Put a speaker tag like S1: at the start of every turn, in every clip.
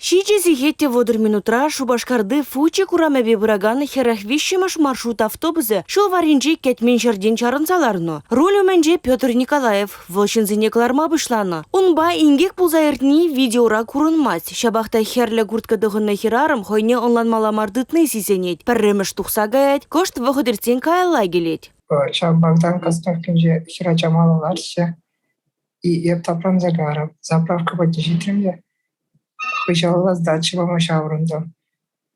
S1: Ҫичӗ сехет те 30 минутра Шупашкарти Фучик урамӗпе пыракан 43-мӗш маршрут автобусӗ ҫул варринче кӗтмен ҫӗртен чарӑнса ларнӑ. Руль умӗнче Петр Николаев. Вӑл ҫынсене кӑларма пуҫланӑ. Унпа инкек пулса иртни видеора курӑнмасть. Ҫапах та хӗрлӗ куртка тӑхӑннӑ хӗрарӑм хӑйне ӑнланмалла мар тытни сисӗнет. Пӗрремӗш тухса каять, кӑшт вӑхӑт иртсен каялла килет.
S2: Ҫав Богдан Костовкинче хӗрача мала ларчӗ. Эп тапранса кайрӑм. Заправка патне ҫитрӗм те хыҫалалла сдача пама ҫаврӑнтӑм.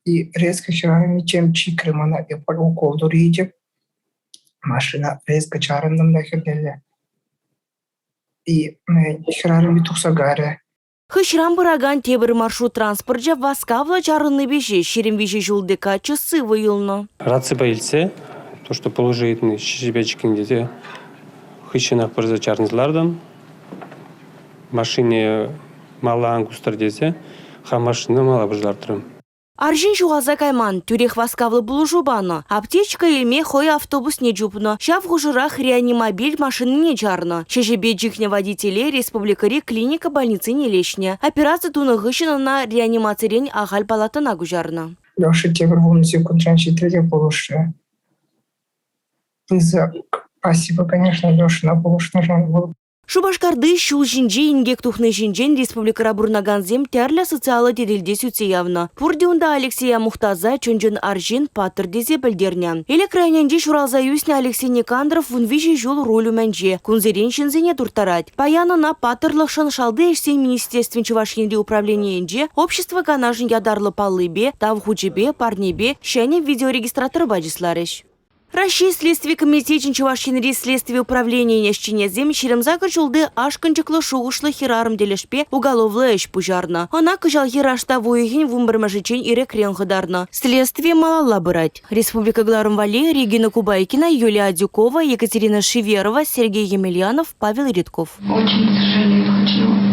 S2: И резко хӗрарӑм чем чикрӗ мана. Эп укол турӗ Машина резко чарӑнтӑм та хӗртелле. И хӗрарӑмӗ тухса кайрӗ.
S1: Хыҫран пыракан тепӗр маршрут транспорчӗ васкавлӑ чарӑннипе ҫеҫ 23 ҫулти каччӑ сывӑ юлнӑ.
S3: Раципе илсе, то, что пулӑшу ыйтни ҫӗҫӗпе чикнӗ тесе хыҫҫӑнах пырса чарӑнса лартӑм. Машине мала ан кустӑр тесе хам машина мала пырса лартрӑм.
S1: Арҫын ҫухалса кайман, тӳрех васкавлӑ пулӑшу панӑ. Аптечка илме хӑй автобусне чупнӑ. Ҫав хушӑрах реанимобиль машинине чарнӑ. Ҫӗҫӗпе чикнӗ водителе республикӑри клиника больницине леҫнӗ. Операци тунӑ хыҫҫӑн ӑна реанимацирен ахаль палатӑна куҫарнӑ.
S2: Леша тепӗр вунӑ секундран ҫитрӗ те пулӑшрӗ. Пысӑк спасибо, конечно, Лешӑна пулӑшнӑшӑн. Вӑл
S1: Шупашкарти ҫул ҫинче инкек тухни ҫинчен республикӑра пурӑнакансем тӗрлӗ социаллӑ тетелте сӳтсе явнӑ. Пурте унта Алексея мухтаса чӑн-чӑн арҫын, паттӑр тесе пӗлтернӗ. Элӗк районӗнче ҫуралса ӳснӗ Алексей Никандров 13 ҫул руль умӗнче. Кунсерен ҫынсене турттарать. Паян ӑна паттӑрлӑхшӑн Шалти ӗҫсен министерствин Чӑваш Енри управленийӗнче общество канашӗн ятарлӑ паллипе, тав хучӗпе, парнепе, ҫӗнӗ видеорегистраторпа чысларӗҫ. Раҫҫей Следстви комитечӗн Чӑваш Енри следстви управленийӗн ӗҫченӗсем 28 ҫулти ашкӑнчӑклӑ шухӑшлӑ хӗрарӑм тӗлӗшпе уголовлӑ ӗҫ пуҫарнӑ. Ӑна кӑҫалхи раштав уйӑхӗн 11-мӗшӗччен ирӗкрен хӑтарнӑ. Следстви малалла пырать. Республика кӑларӑм валли Регина Кубайкина, Юлия Адюкова, Екатерина Шиверова, Сергей Емельянов, Павел Редков.
S4: Очень сожалею, хочу.